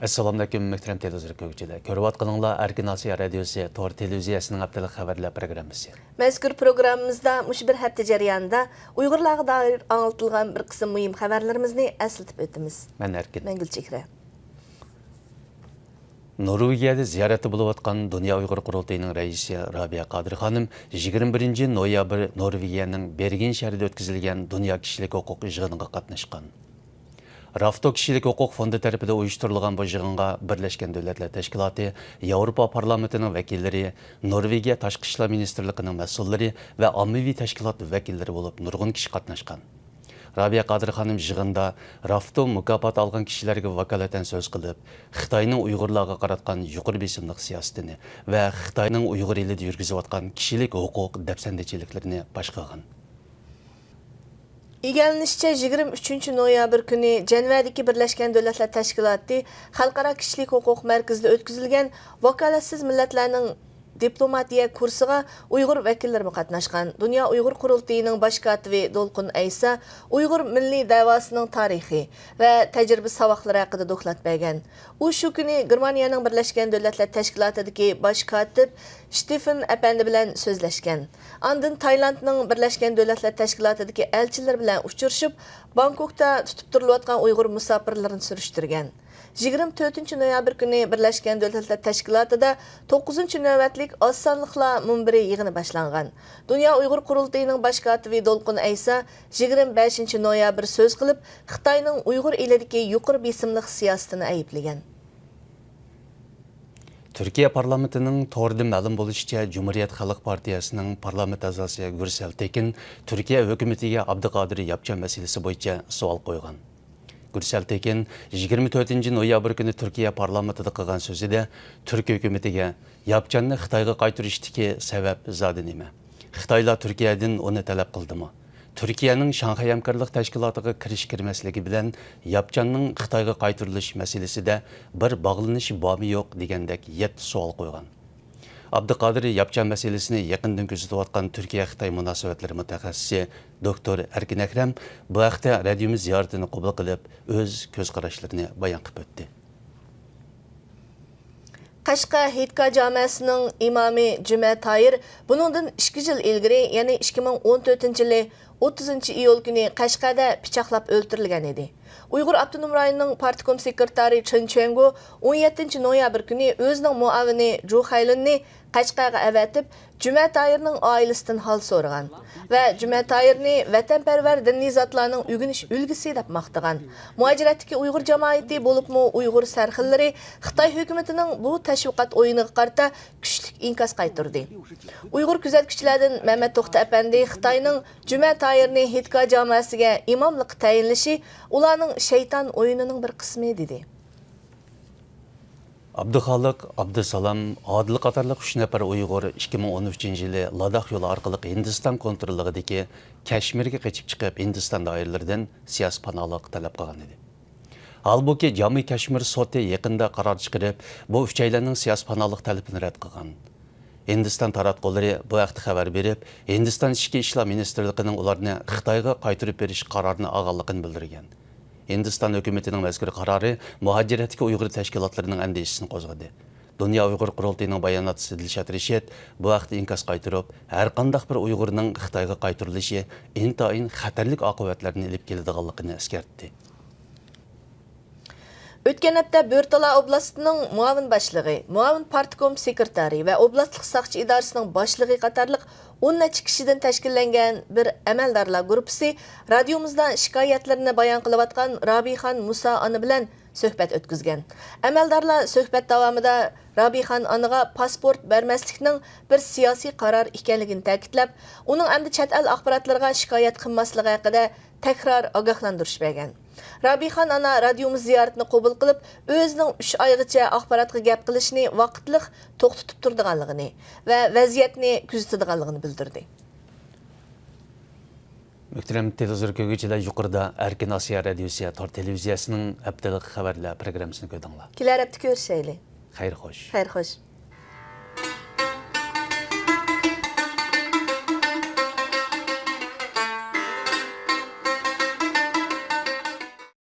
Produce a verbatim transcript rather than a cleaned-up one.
ئەسسالامۇئەلەيكۇم، مۆھتەرەم تېلېۋىزور كۆرگۈچىلەر. كۆرۈۋاتقىنىڭلار ئەركىن ئاسىيا رادىيوسى تور تېلېۋىزىيەسىنىڭ ھەپتىلىك خەۋەرلەر پروگراممىسى. مەزكۇر پروگراممىمىزدا مۇشۇ بىر ھەپتە جەريانىدا ئۇيغۇرلارغا دائىر ئاڭلىتىلغان بىر قىسىم مۇھىم خەۋەرلىرىمىزنى ئەسلىتىپ ئۆتىمىز. مەن ئەركىن. مەن گۈلچېھرە. نورۋېگىيەدە زىيارەتتە بولۇۋاتقان دۇنيا ئۇيغۇر قۇرۇلتىيىنىڭ رەئىسى رابىيە قادىر خانىم يىگىرمە بىرىنچى نويابىر نورۋېگىيەنىڭ بېرگېن شەھىرىدە ئۆتكۈزۈلگەن دۇنيا كىشىلىك ھوقۇق يىغىنىغا قاتناشقان. رافتو كىشىلىك ھوقۇق فوندى تەرىپىدىن ئۇيۇشتۇرۇلغان بۇ يىغىنغا بىرلەشكەن دۆلەتلەر تەشكىلاتى، ياۋروپا پارلامېنتىنىڭ ۋەكىللىرى، نورۋېگىيە تاشقى ئىشلار مىنىستىرلىقىنىڭ مەسئۇللىرى ۋە ئاممىۋى تەشكىلات ۋەكىللىرى بولۇپ نۇرغۇن كىشى قاتناشقان. رابىيە قادىر خانىم يىغىندا رافتو مۇكاپاتى ئالغان كىشىلەرگە ۋاكالىتەن سۆز قىلىپ، خىتاينىڭ ئۇيغۇرلارغا قاراتقان يۇقىرى بېسىملىق سىياسىتىنى ۋە خىتاينىڭ ئۇيغۇر ئېلىدە يۈرگۈزۈۋاتقان كىشىلىك ھوقۇق دەپسەندىچىلىكلىرىنى پاش قىلغان. ئىگىلىنىشىچە، يىگىرمە ئۈچىنچى نويابىر كۈنى جەنۋەدىكى بىرلەشكەن دۆلەتلەر تەشكىلاتى خەلقئارا كىشىلىك ھوقۇق مەركىزىدە ئۆتكۈزۈلگەن ۋاكالەتسىز مىللەتلەرنىڭ دىپلوماتىيە كۇرسىغا ئۇيغۇر ۋەكىللىرىمۇ قاتناشقان. دۇنيا ئۇيغۇر قۇرۇلتىيىنىڭ باش كاتىپى دولقۇن ئەيسا ئۇيغۇر مىللىي دەۋاسىنىڭ تارىخى ۋە تەجرىبە ساۋاقلىرى ھەققىدە دوكلات بەرگەن. ئۇ شۇ كۈنى گېرمانىيەنىڭ بىرلەشكەن دۆلەتلەر تەشكىلاتىدىكى باش كاتىپ شتېفېن ئەپەندى بىلەن سۆزلەشكەن. ئاندىن تايلاندنىڭ بىرلەشكەن دۆلەتلەر تەشكىلاتىدىكى ئەلچىلىرى بىلەن ئۇچرىشىپ، بانكوكتا تۇتۇپ تۇرۇلۇۋاتقان ئۇيغۇر مۇساپىرلىرىنى سۈرۈشتۈرگەن. يىگىرمە تۆتىنچى نويابىر كۈنى بىرلەشكەن دۆلەتلەر تەشكىلاتىدا توققۇزىنچى نۆۋەتلىك ئاز سانلىقلار مۇنبىرى يىغىنى باشلانغان. دۇنيا ئۇيغۇر قۇرۇلتىيىنىڭ باش كاتىپى دولقۇن ئەيسا يىگىرمە بەشىنچى نويابىر سۆز قىلىپ، خىتاينىڭ ئۇيغۇر ئېلىدىكى يۇقىرى بېسىملىق سىياسىتىنى ئەيىبلىگەن. تۈركىيە پارلامېنتىنىڭ توردىن مەلۇم بولۇشىچە، جۇمھۇرىيەت خەلق پارتىيەسىنىڭ پارلامېنت ئەزاسى گۈرسەل تېكىن تۈركىيە ھۆكۈمىتىگە ئابدۇقادىر ياپچان مەسىلىسى بويىچە سوئال قويغان. گۈرسەل تېكىن يىگىرمە تۆتىنچى نويابىر كۈنى تۈركىيە پارلامېنتىدا قىلغان سۆزىدە تۈرك ھۆكۈمىتىگە ياپچاننى خىتايغا قايتۇرۇشتىكى سەۋەب زادى نېمە؟ خىتايلار تۈركىيەدىن ئۇنى تەلەپ قىلدىمۇ؟ تۈركىيەنىڭ شاڭخەي ھەمكارلىق تەشكىلاتىغا كىرىش-كىرمەسلىكى بىلەن ياپچاننىڭ خىتايغا قايتۇرۇلۇش مەسىلىسىدە بىر باغلىنىشى بارمۇ يوق دېگەندەك يەتتە سوئال قويغان. ئابدۇقادىر ياپچان مەسىلىسىنى يېقىندىن كۆزىتىۋاتقان تۈركىيە-خىتاي مۇناسىۋەتلىرى مۇتەخەسسىسى دوكتور ئەركىن ئەكرەم بۇ ھەقتە رادىيومىز زىيارىتىنى قوبۇل قىلىپ، ئۆز كۆز قاراشلىرىنى بايان قىلىپ ئۆتتى. قەشقەر ھېيتگاھ جامەسىنىڭ ئىمامى جۈمە تايىر بۇنىڭدىن ئىككى يىل ئىلگىرى، يەنى ئىككى مىڭ ئون تۆتىنچى يىلى ئوتتۇزىنچى ئىيۇل كۈنى قەشقەردە پىچاقلاپ ئۆلتۈرۈلگەن ئىدى. ئۇيغۇر ئاپتونوم رايونىنىڭ پارتكوم سېكرېتارى چېن چۈەنگو ئون يەتتىنچى نويابىر كۈنى ئۆزىنىڭ مۇئاۋىنى جۇ خەيلۈننى قەشقەرگە ئەۋەتىپ، جۈمە تايىرنىڭ ئائىلىسىدىن ھال سورىغان ۋە جۈمە تايىرنى ۋەتەنپەرۋەر دىنىي زاتلارنىڭ ئۆگىنىش ئۈلگىسى دەپ ماختىغان. مۇھاجىرەتتىكى ئۇيغۇر جامائىتى، بولۇپمۇ ئۇيغۇر سەرخىللىرى خىتاي ھۆكۈمىتىنىڭ بۇ تەشۋىقات ئويۇنىغا قارىتا كۈچلۈك ئىنكاس قايتۇردى. ئۇيغۇر كۆزەتكۈچىلەردىن مەمەت توختى ئەپەندى خىتاينىڭ جۈمە تايىرنى ھېيتگاھ جاماسىگە ئىماملىققا تەيىنلىشى ئۇلارنىڭ شەيتان ئويۇنىنىڭ بىر قىسمى، دېدى. ئابدۇخالىق، ئابدۇسالام، ئادىل قاتارلىق ئۈچ نەپەر ئۇيغۇر ئىككى مىڭ ئون ئۈچىنچى يىلى لاداخ يولى ئارقىلىق ھىندىستان كونتروللۇقىدىكى كەشمىرگە قېچىپ چىقىپ، ھىندىستان دائىرىلىرىدىن سىياسىي پاناھلىق تەلەپ قىلغان ئىدى. ھالبۇكى، جامۇ كەشمىر سوتى يېقىندا قارار چىقىرىپ، بۇ ئۈچەيلەننىڭ سىياسىي پاناھلىق تەلىپىنى رەت قىلغان. ھىندىستان تاراتقۇلىرى بۇ ھەقتە خەۋەر بېرىپ، ھىندىستان ئىچكى ئىشلار مىنىستىرلىقىنىڭ ئۇلارنى خىتايغا قايتۇرۇپ بېرىش قارارىنى ئالغانلىقىنى بىلدۈرگەن. ھىندىستان ھۆكۈمىتىنىڭ مەزكۇر قارارى مۇھاجىرەتتىكى ئۇيغۇر تەشكىلاتلىرىنىڭ ئەندىشىسىنى قوزغىدى. دۇنيا ئۇيغۇر قۇرۇلتىيىنىڭ باياناتچىسى دىلشات رىشىت بۇ ھەقتە ئىنكاس قايتۇرۇپ، ھەرقانداق بىر ئۇيغۇرنىڭ خىتايغا قايتۇرۇلۇشى ئىنتايىن خەتەرلىك ئاقىۋەتلەرنى ئېلىپ كېلىدىغانلىقىنى ئەسكەرتتى. ئۆتكەن ھەپتە بۆرتالا ئوبلاستىنىڭ مۇئاۋىن باشلىقى، مۇئاۋىن پارتكوم سېكرېتارى ۋە ئوبلاستلىق ساقچى ئىدارىسىنىڭ باشلىقى قاتارلىق ئون نەچچە كىشىدىن تەشكىللەنگەن بىر ئەمەلدارلار گۇرۇپپىسى رادىيومىزدا شىكايەتلىرىنى بايان قىلىۋاتقان رابىخان مۇسا ئانا بىلەن سۆھبەت ئۆتكۈزگەن. ئەمەلدارلار سۆھبەت داۋامىدا رابىخان ئانىغا پاسپورت بەرمەسلىكنىڭ بىر سىياسىي قارار ئىكەنلىكىنى تەكىتلەپ، ئۇنىڭ ئەمدى چەت ئەل ئاخباراتلىرىغا شىكايەت قىلماسلىقى ھەققىدە تەكرار ئاگاھلاندۇرۇش بەرگەن. رابىخان ئانا رادىيومىز زىيارىتىنى قوبۇل قىلىپ، ئۆزىنىڭ ئۈچ ئايغىچە ئاخباراتقا گەپ قىلىشنى ۋاقىتلىق توختىتىپ تۇرىدىغانلىقىنى ۋە ۋەزىيەتنى كۆزىتىدىغانلىقىنى بىلدۈردى. مۆھتەرەم تېلېۋىزور كۆرگۈچىلەر، يۇقىرىدا ئەركىن ئاسىيا رادىيوسى تور تېلېۋىزىيەسىنىڭ ھەپتىلىك خەۋەرلەر پروگراممىسىنى كۆردۈڭلار. كېلەر ھەپتە كۆرۈشەيلى. خەير خوش. خەير خوش.